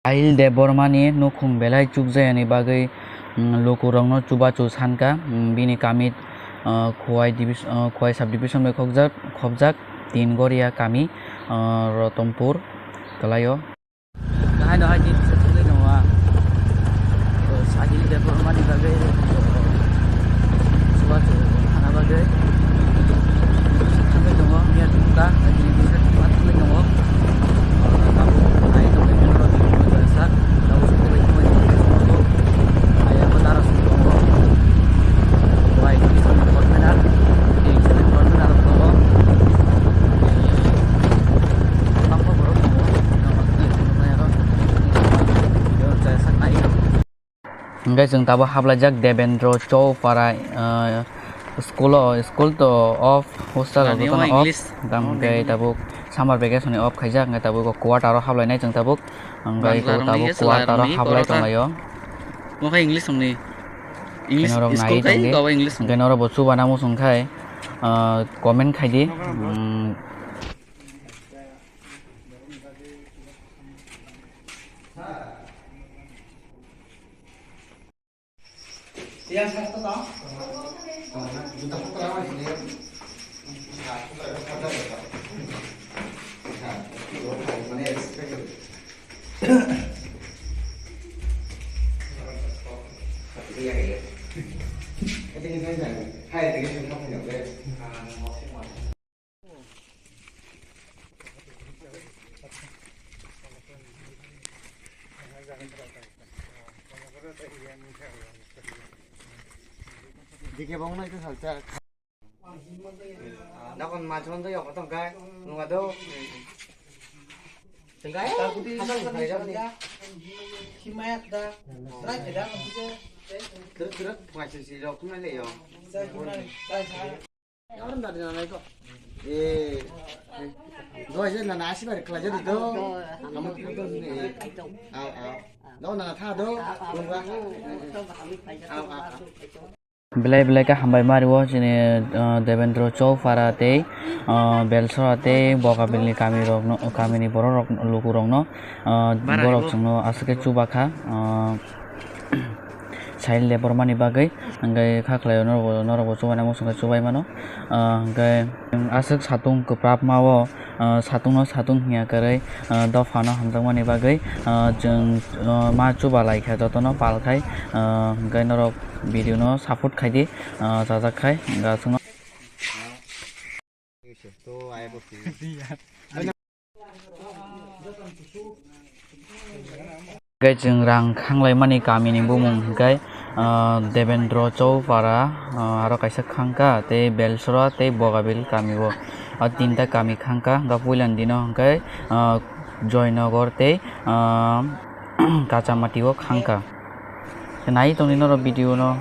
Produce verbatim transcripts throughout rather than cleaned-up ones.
Sahil Debbarma ni nukhung belai chukjayani bagwi, mm, lukurokno chubachu sankha. Mm, bini kami, ah, Khowai divis-, ah, Khowai sub division bai khokjak, khopjak Tin Goria kami, ah, Rotompur kwlaio. Haino hai din kisa thangwi tongo ah. Sahil Debbarma ni bagwi, chubachu hana bagwi thangwi tongo, miya tongkha, hai din kisa thangwi tongo. Tabuk hai tongwi tongo, tabuk hai abo dara song tongo. Hai kisa tongo. Hwnkhe chwng tabuk hablaijak Devendra Choupara, ah, school o, school to off, hostel rok jotono off. Tamo hwnkhe tabuk summer vacation ni off khaijak, hwnkhe tabuk quarter o hablainai chwng tabuk. Hwnkhe tabuk quarter o hablai tonglaio. English hwnwi. English school kai, English hwnwi. Hwnkhe norok bo chubana muchung khai, ah, comment khai di. Hmm. Dike bong nai to salsa. Dakon machon to yok tong kai. Nunga do. Tengkai. Himayat da. Try da. Terus terus masih si rok mana le yo. Saya kumai. Saya saya. Eh, doise nana asibar khlaijadi do. Kamu khato ni. Au, au. Do nana tha do. Tungba. Au, au, au. Belai belai khe hambai mario chini, ah, Devendra Choupara tei, ah, Belsora tei Bokabilni kamirokno, kamini bororok, lukurokno, ah, borok chwngno aswk khe chubakha, ah, Sahil Debbarmani bagwi, hwnkhe kha khlaio norokbo, norokbo chubaina muchungkhe chubai mano. Ah, hwnkhe aswk satung kwprapma o, ah, satungno satung hinya kwrwi, ah, dophano hamjakmani bagwi, ah, chwng, ah, ma chuba laikha jotono pal khai, ah, hwnkhe norok video no support khai di, ah, chajak khai, hwnkhe aswkno. Hwnkhe chwng rang khanglai mani kami ni bumung hwnkhe, ah, Devendra Choupara, ah, aro kaisa khangkha tei Belsora tei Bogabil kami o. O tinta kami khangkha, hwnkhe puila ni dino hwnkhe, ah, Joynagar tei, ah, Kachamati o khangkha. Nai tongdi norok video no.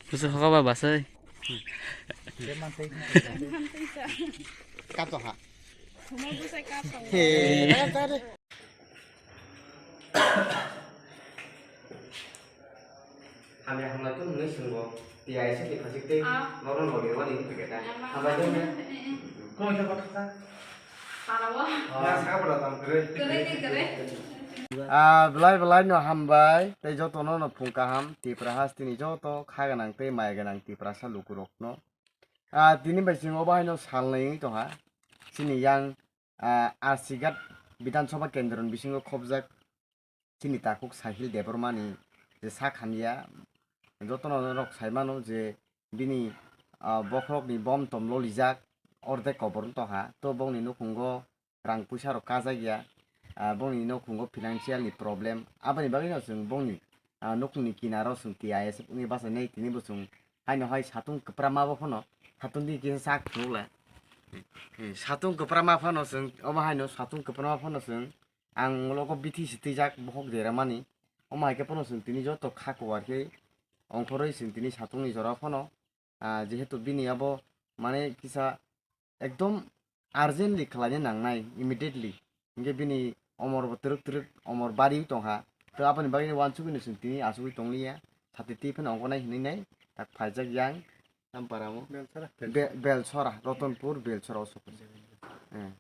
Bwswk hoka ba basai. Kato ha. He. Hamya hamlai khe mwnwi swngo. Tiyai se kiphajik tei norok nogwi rwmani wngkha khe ta. Hambai khe wngkha. Kwrwi khe kothok kha. Parabo. Ah, saka bwla tong kwrwi. Kwrwi khe kwrwi. Ah, belai belai no hambai tei joto no no phung kaham Tripura hasteni joto kha gwnang tei maya gwnang Tiprasa lukurok no. Ah, tini bai chwng obo haino salnwi wngwi tongkha. Chini yang, ah, R C Ghat Bidhan Sabha Kendro ni bisingo khobjak chini takhuk Sahil Debbarma ni je sak hamya, jotono norok sai mano je bini, ah, bokhorok ni bom tom lolijak, ordek kobor wng tongkha, to bongni nukhungo rang puisa rok kajak ya, ah, bongni nukhungo financial ni problem, aboni bagwi no chwng bongni, ah, nukhungni kinaro chwng T I S F wngwi bachai nai, tini bo chwng haino hai satung kwprama bo phano, satung di kisa sak phunukla. Eh, satung kwprama phano chwng, omo haino satung kwprama phano chwng, ang ulo kok bithi si twijak bokhok dera mani. Omo hai khe phano chwng tini joto kha kuwar khe ongkhorwi chwng tini satungni jora phano, ah, jehetu bini abo mane kisa ekdom urgently khlaina nangnai, immediately. Hinkhe bini omor bo twrwk twrwk omor bariwi tongkha. To aboni bagwi wansugwi no chwng tini achugwi tongliya. Sati twi phano ongkha nai hinwi nai tak phaijak yang. Tam para mo? Belsora. Be-, Belsora, Rotonpur, Belsora o sokha. Eh.